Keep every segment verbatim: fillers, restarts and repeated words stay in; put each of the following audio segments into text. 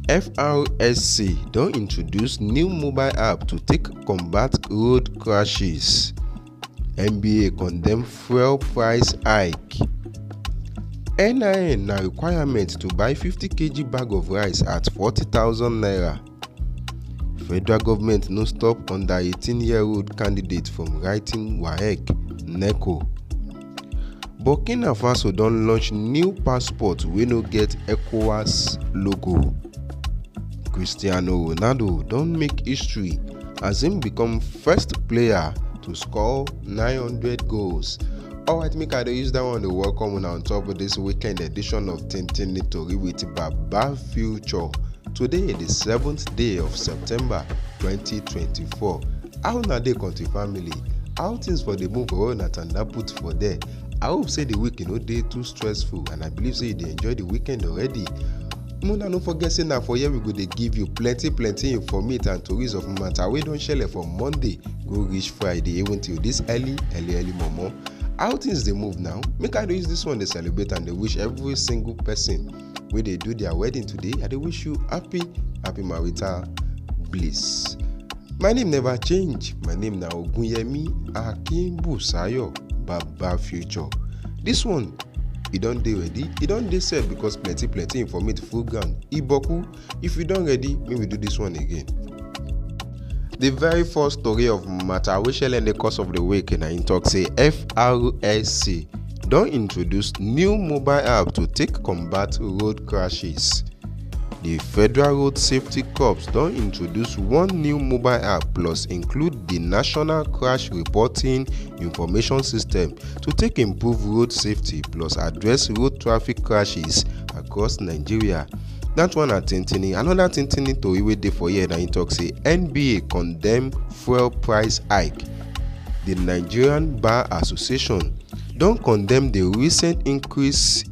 F R S C don introduce new mobile app to take combat road crashes. N B A condemn fuel price hike. N I N na requirement to buy fifty K G bag of rice at forty thousand naira. Federal government no stop under eighteen year old candidate from writing WAEC, NECO. Burkina Faso don launch new passport wey no get ECOWAS logo. Cristiano Ronaldo don make history as im become first player to score nine hundred goals. Alright, make I dey use that one dey welcome una on top of this weekend edition of Tintini Tori with Baba Future. Today, the seventh day of September twenty twenty-four. How una dey, country family? How things for dey move for where una tanda put for there? I hope say the week no dey too stressful, and I believe say you dey enjoy the weekend already. Una no forget say na for here we go dey give you plenty plenty informate and tories of matter wey don shele from Monday go reach Friday, even till this early early early momo. How things dey move now? Make I dey use this one dey celebrate and dey wish every single person wey dey do their wedding today, I dey wish you happy happy marital bliss. My name never change. My name na Ogunyemi Akinbusayo, Baba Future. This one, e don dey ready, e don dey set because plenty plenty informate full ground. Iboku, if you don ready, make we do this one again. The very first story of matter wey shele in the course of the week na im talk say F R S C don introduce new mobile app to take combat road crashes. The Federal Road Safety Corps don introduce one new mobile app plus include the National Crash Reporting Information System to take improve road safety plus address road traffic crashes across Nigeria. That one na tintini. Another tintini tori wey dey for here na im talk say N B A condemn fuel price hike. The Nigerian Bar Association don condemn the recent increase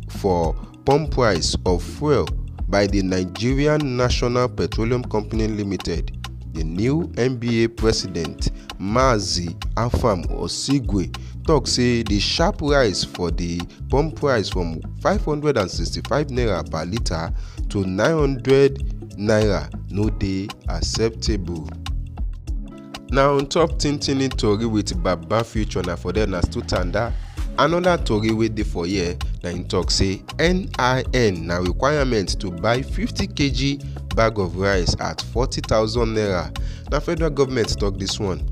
for pump price of fuel by the Nigerian National Petroleum Company Limited. The new N B A president, Mazi Afam Osigwe, talk say the sharp rise for the pump price from five hundred and sixty-five naira per litre to nine hundred naira no dey acceptable. Na on top tintini tori with Baba Future na for there na still tanda. Another tori wey dey for here na im talk say N I N na requirement to buy fifty K G bag of rice at forty thousand naira. Na federal government talk this one.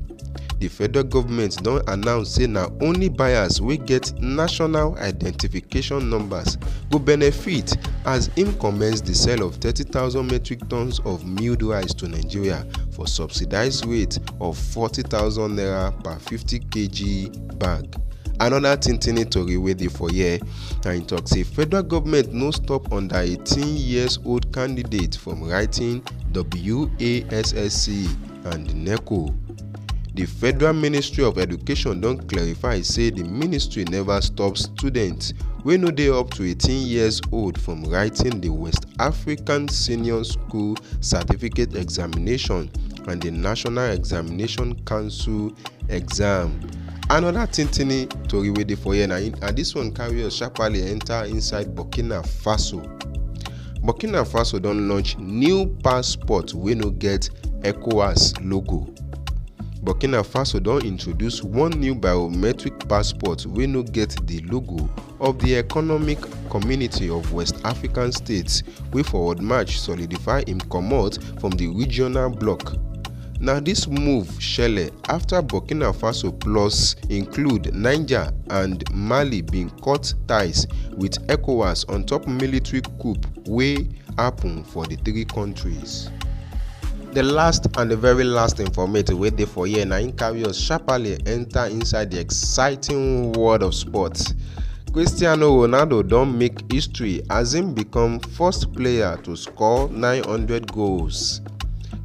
The federal government don announce say na only buyers wey get national identification numbers go benefit as im commence the sale of thirty thousand metric tons of milled rice to Nigeria for subsidized rate of forty thousand naira per fifty K G bag. Another tintini tori wey dey for here na im talk say federal government no stop under eighteen years old candidate from writing W A S S C and NECO. The Federal Ministry of Education don clarify say the ministry never stop students wey no dey up to eighteen years old from writing the West African Senior School Certificate Examination and the National Examination Council exam. Another tintini tori wey dey for here na im, and this one carry us sharply enter inside Burkina Faso. Burkina Faso don launch new passport wey no get ECOWAS logo. Burkina Faso don introduce one new biometric passport wey no get the logo of the Economic Community of West African States wey forward march solidify im comot from the regional bloc. Na this move shele after Burkina Faso plus include Niger and Mali bin cut ties with ECOWAS on top military coup wey happen for the three countries. The last and the very last informative wey dey for here na im carry us sharply enter inside the exciting world of sports. Cristiano Ronaldo don make history as im become first player to score nine hundred goals.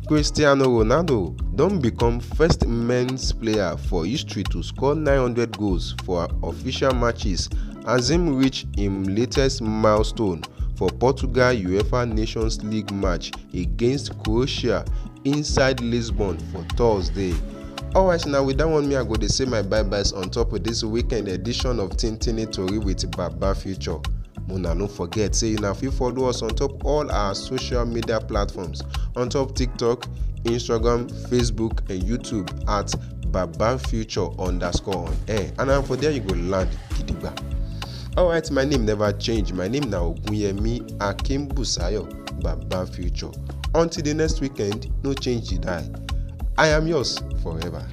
Cristiano Ronaldo don become first men's player for history to score nine hundred goals for official matches as im reach im latest milestone for Portugal UEFA Nations League match against Croatia inside Lisbon for Thursday. Alright, now with that one, me I go dey say my bye byes on top of this weekend edition of Tintini Tori with Baba Future. Una no forget say una fit follow us on top all our social media platforms, on top TikTok, Instagram, Facebook and YouTube at Baba Future underscore on air, and na for there you go land gidigba. Alright, my name never change. My name na Ogunyemi Akinbusayo, Baba Future. Until the next weekend, no change the die. I am yours forever.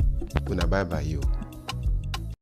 Una bye bye yo.